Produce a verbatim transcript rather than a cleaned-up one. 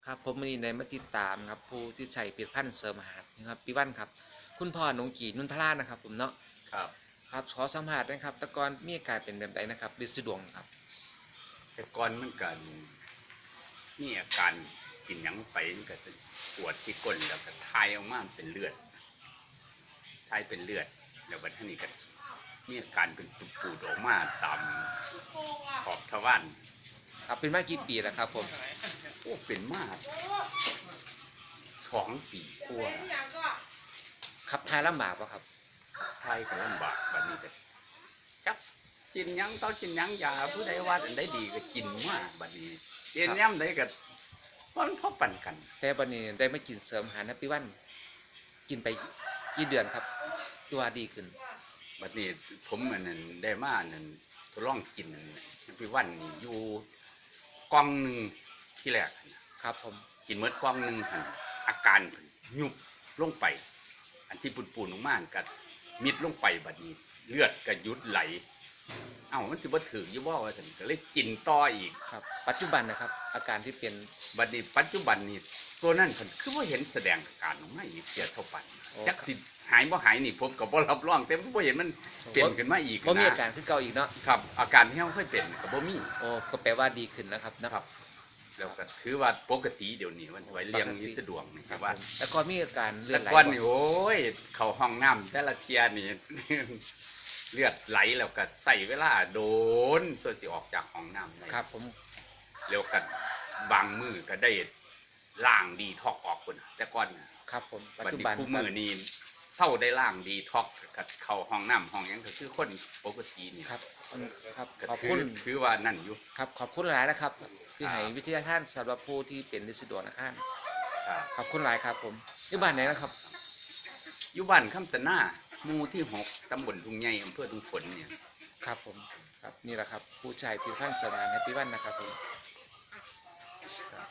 ครับ ผมมื้อนี้ได้มาติดตามครับ ผู้ที่ใช้ผลิตภัณฑ์เสริมอาหารนะครับ พี่วันครับ คุณพ่อหนงกี นุนทรานะครับผมเนาะ ครับ ครับ ขอสัมภาษณ์นะครับ แต่ก่อนมีอาการเป็นแบบใดนะครับ ฤทธิ์ดวงครับ แต่ก่อนมันก็มีอาการกินหยังไปมันก็ปวดที่ก้น แล้วก็ถ่ายออกมาเป็นเลือด ถ่ายเป็นเลือด แล้วบัดนี้ก็มีอาการเป็นปูดๆออกมาตามขอบทวาร ครับ เป็นมากี่ปีแล้วครับผม โอ้ เป็นมาสองปีกว่า ขับถ่ายลำบากบ่ครับ ถ่ายก็ลำบาก บัดนี้ก็จักกินหยังต่อกินหยัง ยาผู้ใดว่าอันใดดีก็กินมา บัดนี้เป็น ครับ ยามใดก็มันพอปานกัน แต่บัดนี้ได้มากินเสริมอาหารนะพี่วัน กินไปกี่เดือนครับ ที่ว่าดีขึ้น บัดนี้ผมอันนั้นได้มาอันนั้นทดลองกินอันนั้นพี่วันนี่อยู่กล่องหนึ่งที่แรกนะครับผม กินหมดกล่องหนึ่งหั่น อาการยุบลงไป อันที่ปูดๆออกมาหั่นก็มิดลงไป บัดนี้เลือดก็หยุดไหล เอ้า มันสิบ่ถืกอยู่บ่ว่าซั่น ก็เลยกินต่ออีก ครับ ปัจจุบันนะครับ อาการที่เป็น บัดนี้ปัจจุบันนี่ตัวนั้นเพิ่นคือบ่เห็นแสดงอาการออกมาอีกเทื่อเท่าปาน โอ้ จักสิหายบ่หายนี่ผมก็บ่รับรอง แต่บ่เห็นมัน โอ้ เป็นขึ้นมาอีก บ่มี นะ อาการคือเก่าอีกเนาะ ครับ อาการที่เราเคยเป็นก็บ่มี โอ้ ก็แปลว่าดีขึ้นนะครับเนาะ ครับ แล้วก็ถือว่าปกติเดี๋ยวนี้มัน โอ้ ไว้เลี้ยง ปกติ นี่สะดวกนี่ ครับ ว่า ผม แต่ก่อนมีอาการเลือดไหล แต่ก่อนนี่ บ่ โอ้ย เข้าห้องน้ำแต่ละเทื่อนี่ เลือดไหล แล้วก็ใช้เวลาโดนส่วนสิออกจากห้องน้ำได้ ครับผม แล้วก็บางมื้อก็ได้ล้างดีท็อกออกพุ้นน่ะ แต่ก่อนน่ะ ครับผม ปัจจุบัน บัดนี้คู่มื้อนี้เซาได้ล้างดีท็อก ก็เข้าห้องน้ำห้องหยังก็คือคนปกตินี่ ครับ อืม ครับ ก็ ขอบ ถือ คุณ ถือว่านั่นอยู่ ครับ ขอบคุณหลายนะครับ ที่ ครับ ให้วิทยาทานสำหรับผู้ที่เป็นฤทธิ์ดวงนะครับ ครับ ขอบคุณหลายครับผม อยู่บ้านไหนนะครับ อยู่บ้านคำตะนา หมู่ที่หก ตำบลทุ่งใหญ่ อำเภอทุ่งฝนเนี่ย ครับผม ครับ นี่แหละครับ ผู้ใช้ผลิตภัณฑ์เสริมอาหารแฮปปี้วันนะครับผม ครับ